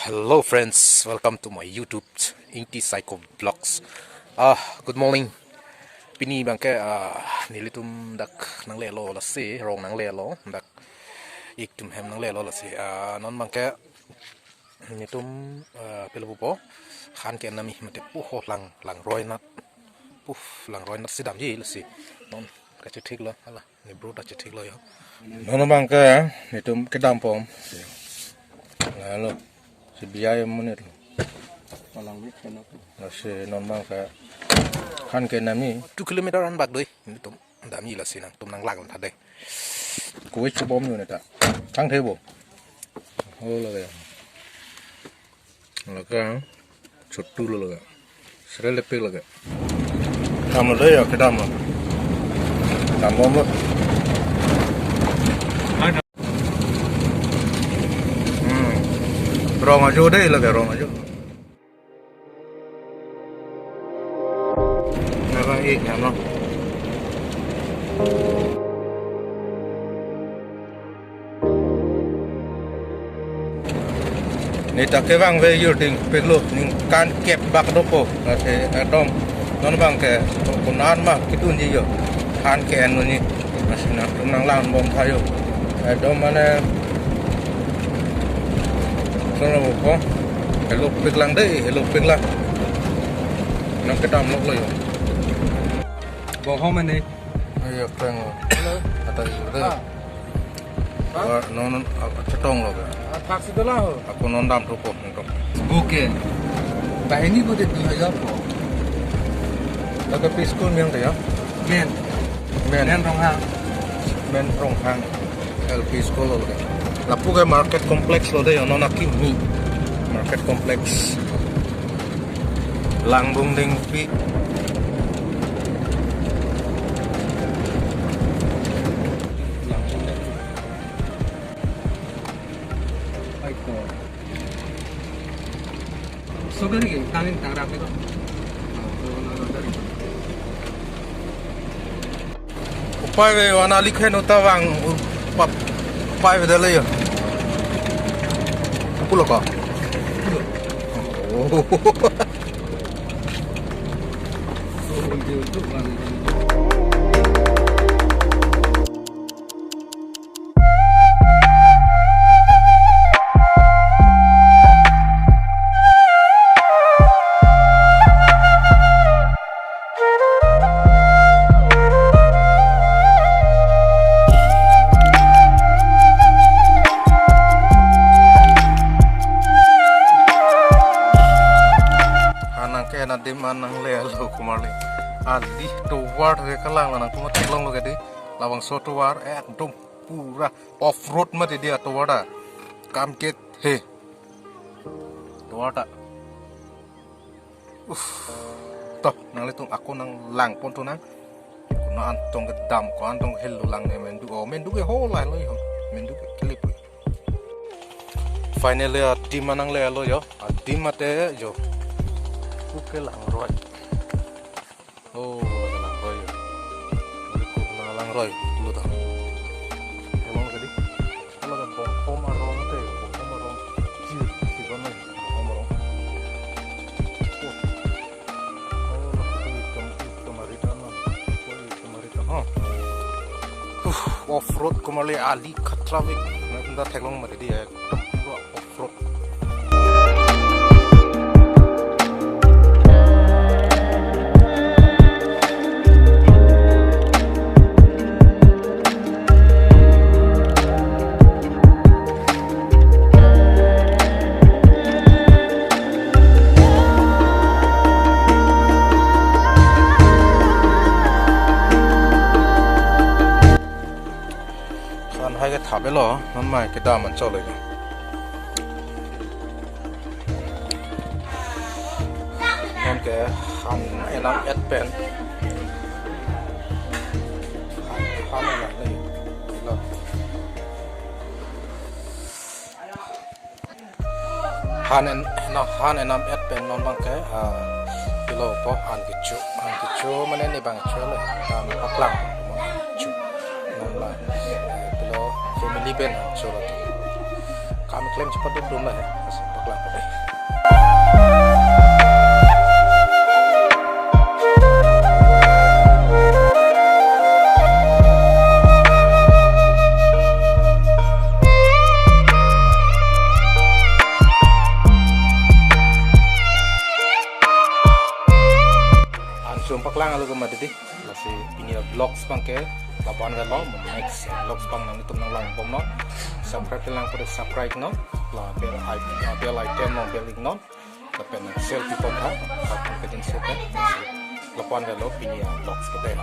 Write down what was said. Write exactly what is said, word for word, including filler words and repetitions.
Hello friends, welcome to my YouTube Ingti Saiko Vlogs. Ah, good morning. Pini abangke, ah, nelitum dak nanglelo lasi, rong nanglelo, dak ik atum hem nanglelo lasi. Ah, non abangke nelitum, ah, pilo pupo, han ke-en nami mate puho lang, langroi nat. Puh, langroi nat si damji lasi. Non kachethik lo, hala. Ne bro ta chethik lo yo. Non abangke nelitum kedam pom. Lalo. Si biaya monit lo. Palang wik kan aku. Lasi non abangke han ke-en nami. Two kilometer an bak doi. Nelitum damji lasi nangtum nanglang tha dei. Kuwi chubom yo neta. Kang thebo. Oh, lalo. Lake, chotu lo lake. Sere lepek lake. Dam lo dei ya, kedam lo. Dam bom lo. Hmm. Rong ajo dei lake, rong ajo. Nara ik ya no. Neta kevang ve yur ding peklo ningkan kep bak dopo. Lasi ekdom non abangke kunan ma kedunji yo. Han ke-en nuni. Lasi nangtum nanglang bom tha yo. Ekdom mane sono ko. Hello peklang dei, hello peklang. Nang kedam lok lo yo. Bohong mane. Ayo, peng. Hello. Ata yur dei. Ah. Wa, non, non, ah, chetong lo ke. Ah, taxi dola ho. Ako non dam thupo, non thupo. Buke. Bahini ko de dui hajar ko. Lake preschool meng de ya? Men. Men. Men Ronghang. Men Ronghang. L P school lo ke. Lapu ke market complex lo dei ya, non akimi. Market complex. Langbung Dingpi. Aiko. Sogari ke, tangin tangrap ko. Upai ve wana likhen uta vang u-, pap-, upai ve dale yo. Pulo ko. Oh. Hanang ke na dim an nanglelo komarli. Ali tovar ke kalang la nangtum theklong lo ke dei. Labangso tovar ekdom pura off road mati dei atovar ta. Kam ke he. Tovar ta. Uff. Toh, nanglitum ako nanglang pon thu nang. Ko-an tong kedam, ko-an tong helo lang ne mendu. Oh, mendu ke ho la lo yo. Mendu ke klip. Finally, adim an nanglelo yo. Adim mate yo. Puke langroi. Oh, lake langroi yo. Lake ko na langroi. Pulo ta. Emang tadi. Kalau ada bongkom arong te, bongkom arong. Jir, si kono, bongkom arong. Oh. Oh, lake itum, itum aritan na. Oh, itum aritan. Oh. Uh, off road komarli ali khatra vek. Na, na theklong mati dei ya. Pura off road. San hai ke thapelo, non mai kedam an cholo ke. Non ke han enam et pen. Han, han enam ni. Lo. Han en, na han enam et pen non abangke, ah, pilo po an kecho, an kecho mane ne bang cho le, an paklang cho. Non la, eh, pilo family pen cho lo. Kam klem chepaduk dum lahei. Lasi paklang po dei. An sum paklang alo koma dei. Lasi pini avlogs abang ke lapu-an avelo, next vlogs abang nanglitum nanglang bomnon. Subscribe lang po dei, subscribe non. La bell i-, la bell icon non, bell iknon. Lapen share pi pon tha, lapen kejin share pen. Lasi lapu-an avelo pini avlogs ke dei.